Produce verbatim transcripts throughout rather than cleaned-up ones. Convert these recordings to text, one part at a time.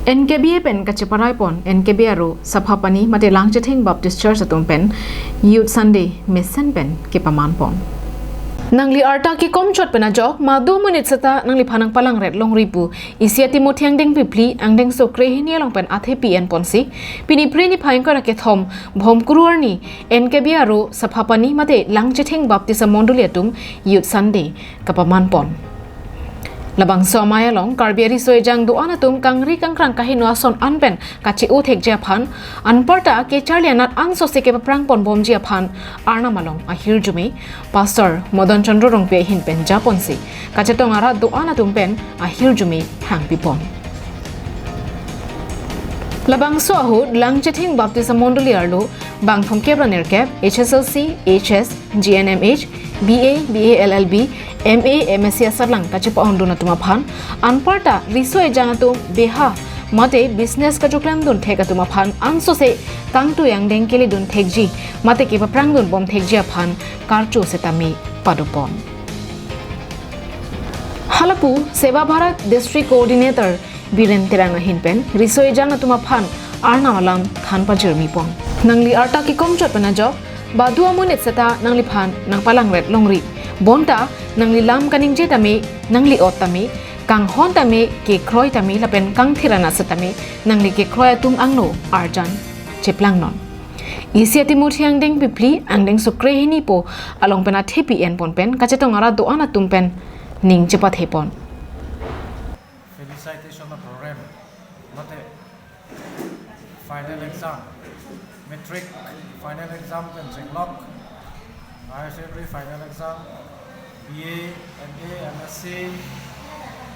N K B A pen kacheparai pon N K B A aro Saphapani mate Langchetheng Baptist Church atum pen Youth Sunday mesen pen kepaman pon. Nangli arta kekom chot pen ajok, madu monit seta nangliphan nangpalangret longri pu, isi Timothy angdengpi phli, angdengso krehini along pen athepi en ponsi, pini Phre niphai ingkoi ra kethom, Bhomkuru arni, N K B A aro Saphapani mate Langchetheng Baptist Mondoli atum Youth Sunday kapaman pon. Labangso amei along Karbi ariso ejang do-an atum kangri kangkrang kaheno ason an pen kache-o thekji aphan, anparta kecharli anat ansose kepaprang pon bomji aphan Arnam along ahirjume Pastor Modan Chandra Rongpi ahin pen japonsi kachetong arat do-an atum pen ahirjume hangpi pon. Labangso ahut Langchetheng Baptist Mondoli arlo bang thomkep ra nerkep, H S L C, H S, G N M H, B A, B A L L B, M A, M S C asatlang kachepa-ondun atum aphan, anparta riso ejang atum beha mate business kachoklemdun thek atum aphan ansose kangtui angdeng keledun thekji mate kepaprangdun bom thekji aphan karcho setame pado pon. Halapu Seva Bharat District Coordinator Biren Terang ahin pen riso ejang atum aphan Arnam alam than pajirmi pon. Nangli arta kekom chot pen ajok, badu amonit seta nangliphan nangpalangret longri. Bonta nangli lam kaningje tame, nangli ot tame, kanghon tame, kekroi tame lapen kangthir anat setame nangli kekroi atum angno arjan cheplangnon. Isi Timothy angdengpi phli, angdengso krehini po along pen athepi en pon pen kachetong arat do-an atum pen ning chepathe pon. Felicitation program mate final exam, matric final exam pen chenglok, higher secondary final exam, B A, M A, M S C,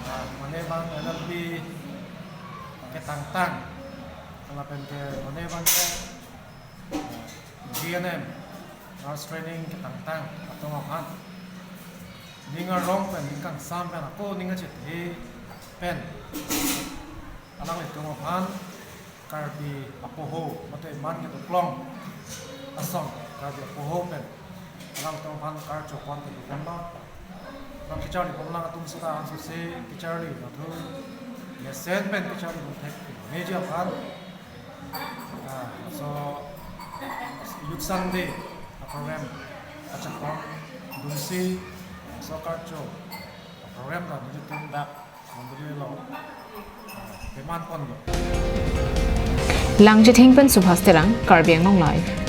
ah, mane bang L L B ketangtang, lapen ke mane bang ke G N M, nurse training ketangtang atum aphan ning arong pen, ning kangsam pen, ako ning achethe pen, alanglitum aphan Karbi apoho mate man kedoklong asong Karbi apoho pen alangtum aphan karcho pon kedo bomlo. Bang kecharli bomlang atum seta ansose kecharli mathu mesen pen kecharli bom thek meji aphan. Ah, so Youth Sunday a program achakpon dunsi, so karcho a program ta nelitum dak Mondoli along, ah, keman ponlo. Langchetheng pen Subhas Terang, Karbi Anglong Live.